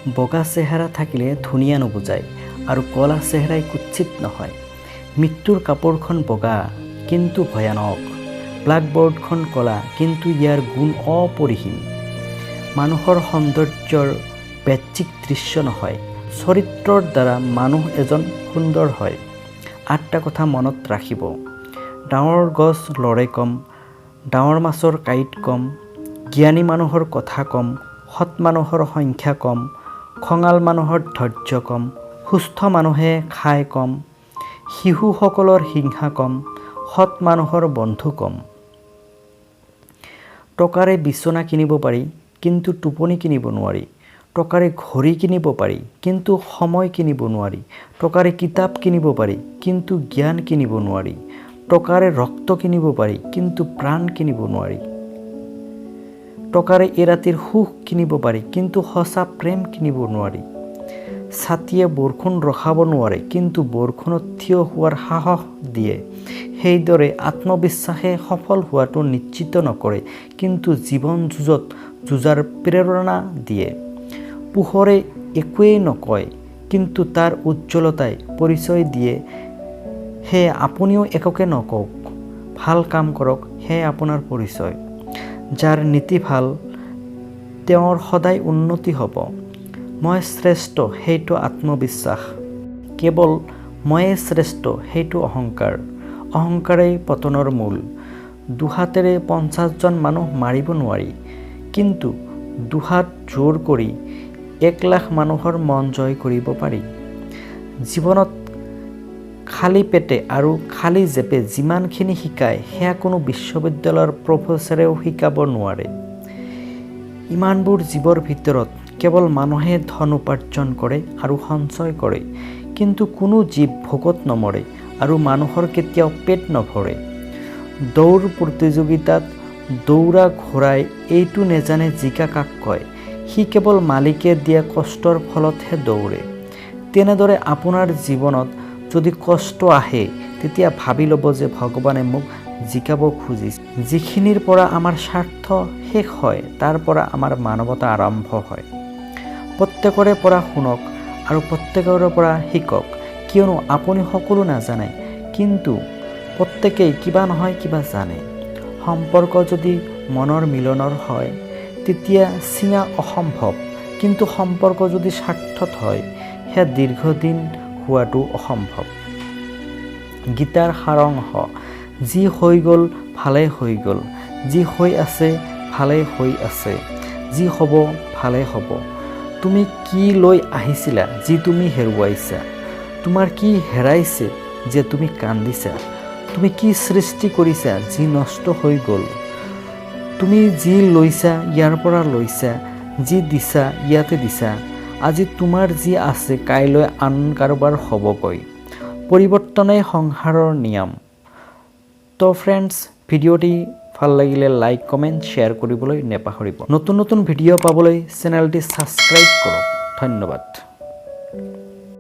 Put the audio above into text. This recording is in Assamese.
বগা চেহেৰা থাকিলে ধুনীয়া নুবুজায় আৰু ক'লা চেহেৰাই কুৎসিত নহয়। মৃত্যুৰ কাপোৰখন বগা, কিন্তু ভয়ানক। ব্লেকবৰ্ডখন ক'লা, কিন্তু ইয়াৰ গুণ অপৰিসীম। মানুহৰ সৌন্দৰ্যৰ বাহ্যিক দৃশ্য নহয়, চৰিত্ৰৰ দ্বাৰা মানুহ এজন সুন্দৰ হয়। আঠটা কথা মনত ৰাখিব। ডাঙৰ গছ লৰে কম, ডাঙৰ মাছৰ কাঁইট কম, জ্ঞানী মানুহৰ কথা কম, সৎ মানুহৰ সংখ্যা কম, খঙাল মানুহৰ ধৈৰ্য কম, সুস্থ মানুহে খায় কম, শিশুসকলৰ হিংসা কম, সৎ মানুহৰ বন্ধু কম। টকাৰে বিচনা কিনিব পাৰি, কিন্তু টোপনি কিনিব নোৱাৰি। টকাৰে ঘড়ী কিনিব পাৰি, কিন্তু সময় কিনিব নোৱাৰি। টকাৰে কিতাপ কিনিব পাৰি, কিন্তু জ্ঞান কিনিব নোৱাৰি। টকাৰে ৰক্ত কিনিব পাৰি, কিন্তু প্ৰাণ কিনিব নোৱাৰি। টকাৰে এৰাতিৰ সুখ কিনিব পাৰি, কিন্তু সঁচা প্ৰেম কিনিব নোৱাৰি। ছাতিয়ে বৰষুণ ৰখাব নোৱাৰে, কিন্তু বৰষুণত থিয় হোৱাৰ সাহস দিয়ে। সেইদৰে আত্মবিশ্বাসে সফল হোৱাটো নিশ্চিত নকৰে, কিন্তু জীৱন যুঁজত যুঁজাৰ প্ৰেৰণা দিয়ে। পোহৰে একোৱেই নকয়, কিন্তু তাৰ উজ্জ্বলতাই পৰিচয় দিয়ে। সেয়ে আপুনিও একোকে নকওক, ভাল কাম কৰক, সেয়াই আপোনাৰ পৰিচয়। যাৰ নীতি ভাল, তেওঁৰ সদায় উন্নতি হ'ব। মই শ্ৰেষ্ঠ, সেইটো আত্মবিশ্বাস। কেৱল ময়ে শ্ৰেষ্ঠ, সেইটো অহংকাৰ। অহংকাৰেই পতনৰ মূল। দুহাতেৰে 50জন মানুহ মাৰিব নোৱাৰি, কিন্তু দুহাত জোৰ কৰি 1 লাখ মানুহৰ মন জয় কৰিব পাৰি। জীৱনত খালী পেটে আৰু খালী জেপে যিমানখিনি শিকায়, সেয়া কোনো বিশ্ববিদ্যালয়ৰ প্ৰফেচাৰেও শিকাব নোৱাৰে। ইমানবোৰ জীৱৰ ভিতৰত কেৱল মানুহে ধন উপাৰ্জন কৰে আৰু সঞ্চয় কৰে, কিন্তু কোনো জীৱ ভোকত নমৰে আৰু মানুহৰ কেতিয়াও পেট নভৰে। দৌৰ প্ৰতিযোগিতাত দৌৰা ঘোঁৰাই এইটো নেজানে জিকা কাক কয়, সি কেৱল মালিকে দিয়া কষ্টৰ ফলতহে দৌৰে। তেনেদৰে আপোনাৰ জীৱনত যদি কষ্ট আহে, তেতিয়া ভাবি ল'ব যে ভগৱানে মোক জিকাব খুজিছে। যিখিনিৰ পৰা আমাৰ স্বাৰ্থ শেষ হয়, তাৰ পৰা আমাৰ মানৱতা আৰম্ভ হয়। প্ৰত্যেকৰে পৰা শুনক আৰু প্ৰত্যেকৰে পৰা শিকক, কিয়নো আপুনি সকলো নাজানে, কিন্তু প্ৰত্যেকেই কিবা নহয় কিবা জানে। সম্পৰ্ক যদি মনৰ মিলনৰ হয়, তেতিয়া ছিঙা অসম্ভৱ, কিন্তু সম্পৰ্ক যদি স্বাৰ্থত হয়, সেয়া দীৰ্ঘদিন হোৱাটো অসম্ভৱ। গীতাৰ সাৰাংশ: যি হৈ গ'ল ভালেই হৈ গ'ল, যি হৈ আছে ভালেই হৈ আছে, যি হ'ব ভালেই হ'ব। তুমি কি লৈ আহিছিলা যি তুমি হেৰুৱাইছা? তোমাৰ কি হেৰাইছে যে তুমি কান্দিছা? তুমি কি সৃষ্টি কৰিছা যি নষ্ট হৈ গ'ল? তুমি যি লৈছা, ইয়াৰ পৰা লৈছা, যি দিছা, ইয়াতে দিছা। আজি তোমাৰ যি আছে, কাইলৈ আন কাৰোবাৰ হ'বগৈ। পৰিৱৰ্তনেই সংসাৰৰ নিয়ম। তো ফ্ৰেণ্ডছ, ভিডিঅ'টি ভাল লাগিলে লাইক, কমেণ্ট, শ্বেয়াৰ কৰিবলৈ নেপাহৰিব। নতুন নতুন ভিডিঅ' পাবলৈ চেনেলটি ছাবস্ক্ৰাইব কৰক। ধন্যবাদ।